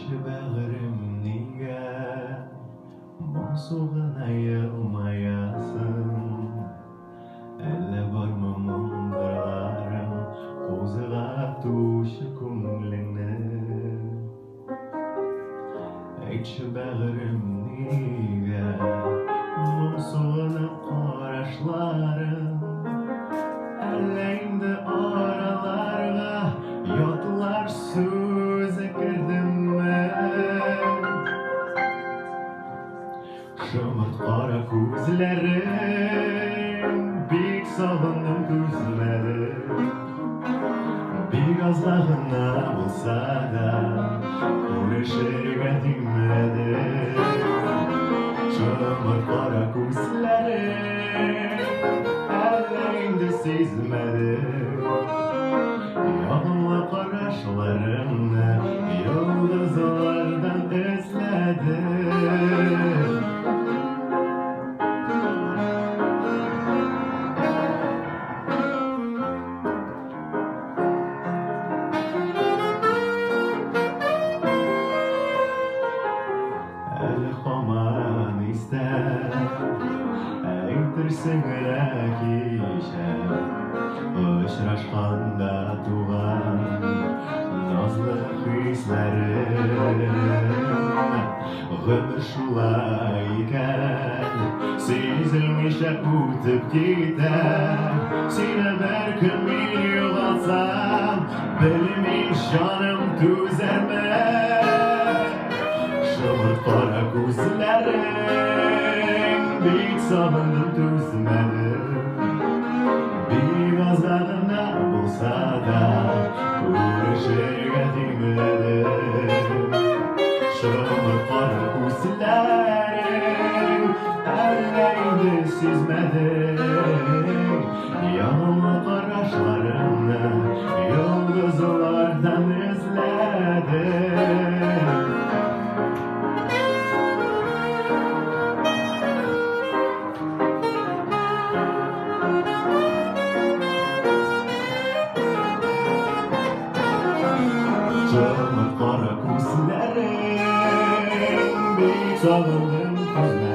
Әйтче, бәгырем, нигә моңсу гына елмаясың? Әллә бармы моңдырларың кузгатучы күңелеңне? Әйтче, бәгырем, нигә моңсу гына карашларың? Әллә инде араларга ятлар сүзе кердеме? Шомырт кара күзләрең, бик сагындым, түзмәдем. Бик азга гына булса да күрешергә димләдем. Шомырт кара күзләрең, әллә инде сизмәдем. Ягымлы карашларыңны йолдызлардан эзләдем. Әле һаман истә, әйтерсең генә кичә очрашканда туган назлы хисләрем. Гомер шулай икән, сизелмичә үтеп китә. Сине бер көн мин югалтсам, белмим, җаным түзәрме. Шомырт кара күзләрең, бик сагындым, түзмәдем. Бик азга гына булса да күрешергә димләдем. Шомырт кара күзләрең, әллә инде сизмәдең. Ягымлы карашларыңны йолдызлардан эзләдем. Шомырт кара күзләрең, бик сагындым, түзмәдем.